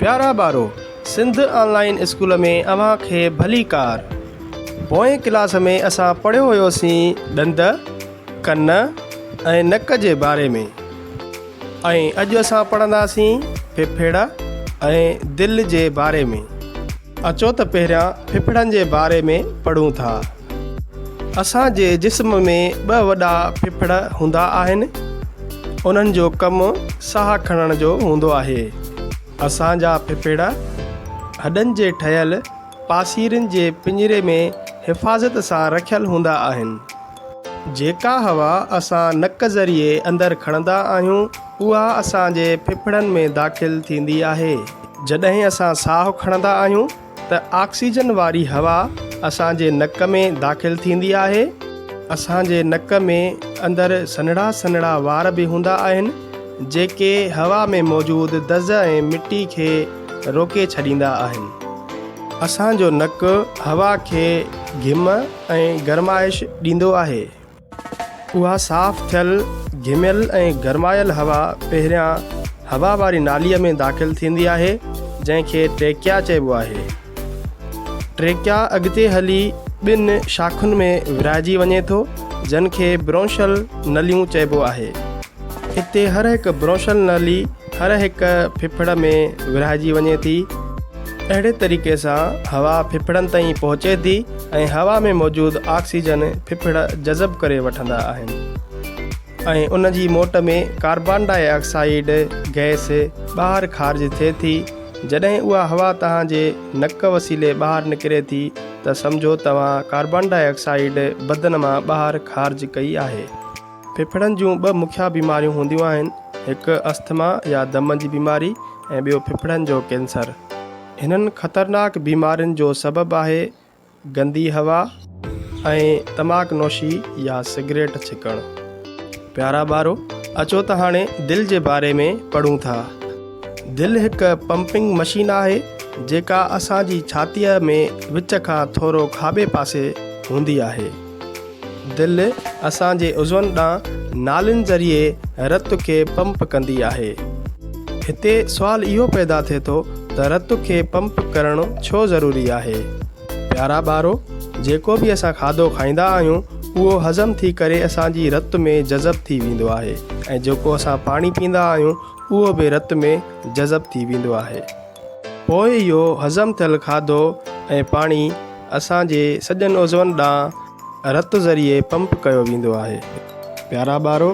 پيارا ٻارو، سنڌ آن line school ۾ اوهان کي ڀليڪار. پوئين ڪلاس ۾ اسان پڙهيو هيوسين ڏند، ڪن ۽ نڪ جي باري ۾ ۽ اڄ اسان پڙهنداسين ڦڦڙ ۽ دل جي باري ۾. اچو ته پهريان ڦڦڙن جي باري ۾ پڙهون ٿا. اسان جي جسم ۾ ٻه وڏا ڦڦڙ هوندا آهن. انهن جو ڪم ساهه کڻڻ جو هوندو آهي. اسان جا ڦڦڙ هڏن جي ٺهيل پاسيرين جي پڃري ۾ حفاظت سان رکيل هوندا آهن. جيڪا هوا اسان نڪ ذريعي اندر کڻندا آهيون، اها اسان جي ڦڦڙن ۾ داخل ٿيندي آهي. جڏهن اسان ساهه کڻندا آهيون ته آڪسيجن واري هوا اسان جي نڪ ۾ داخل ٿيندي آهي. اسان جي نڪ ۾ اندر سنهڙا سنهڙا وار به هوندا آهن، جيڪي هوا ۾ موجود دز ۽ مٽي کي روڪي ڇڏيندا آهن. اسان جو نڪ هوا کي گهم ۽ گرمائش ڏيندو آهي. اها صاف ٿيل، گهميل ۽ گرمايل هوا پهريان هوا واري ناليء ۾ داخل ٿيندي آهي، جنهن کي ٽريڪيا چئبو آهي. ٽريڪيا اڳتي هلي ٻن شاخن ۾ ورهائجي وڃي ٿو، جن کي برونشل نليون چئبو آهي. اتي هر هڪ برونشل نلي هر هڪ ڦڦڙ ۾ ورهائجي وڃي ٿي. اهڙي طريقي سان هوا ڦڦڙن تائين پهچي ٿي ۽ هوا ۾ موجود آڪسيجن ڦڦڙ جذب ڪري وٺندا آهن ۽ ان جي موٽ ۾ ڪاربان ڊاء آڪسائيڊ گئس ٻاهر خارج ٿئي ٿي. جڏهن اها هوا توهان جي نڪ وسيلي ٻاهر نڪري ٿي ته سمجهو توهان ڪاربان ڊاء آڪسائيڊ بدن مان ٻاهر خارج ڪئي آهي. ڦڦڙن جون ٻه مکيا بيماريون هونديون آهن، هڪ اسٿما يا دم جي بيماري ۽ ٻيو ڦڦڙن جو ڪينسر. هنن خطرناڪ بيمارين جو سبب آهي گندي هوا ۽ تماڪ نوشي يا سگريٽ ڇڪڻ. پيارا ٻارو، اچو ته هاڻي دل جي باري ۾ پڙهون ٿا. دل هڪ پمپنگ مشين آهي، جيڪا اسان جي ڇاتيء ۾ وچ کان ٿورو کاٻي پاسي هوندي آهي. دل اسان جي عضون ڏانهن نالين ذريعي رت کي پمپ ڪندي آهي. هتي سوال اهو پيدا ٿئي ٿو ته رت کي پمپ ڪرڻ ڇو ضروري آهي؟ پيارا ٻارو، جيڪو به اسان کاڌو کائيندا آهيون اهو هضم ٿي ڪري اسان جي رت ۾ جذب ٿي ويندو آهي ۽ جيڪو اسان پاڻي پيئندا آهيون اهو به رت ۾ جذب ٿي ويندو آهي. پوء اهو هضم ٿيل کاڌو ۽ پاڻي اسان جي سڄن عضون ڏانهن رت ذريعي پمپ ڪيو ويندو آهي. پيارا ٻارو!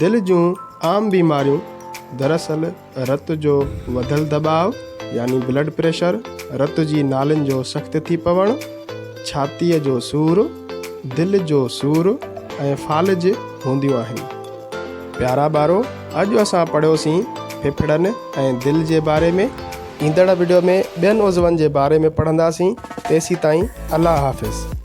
دل جون عام بيماريون دراصل رت جو وڌل دٻاء يعني بلڊ پريشر، رت جي نالين جو سخت ٿي پوڻ، ڇاتيء جو سور، دل جو سور ۽ فالج هونديون آهن. پيارا ٻارو اڄ اسان پڙهيوسين ڦڦڙن ۽ دل جي باري ۾. ايندڙ وڊيو ۾ ٻين عضون جي باري ۾ پڙهنداسين تيسيتائين الله حافظ.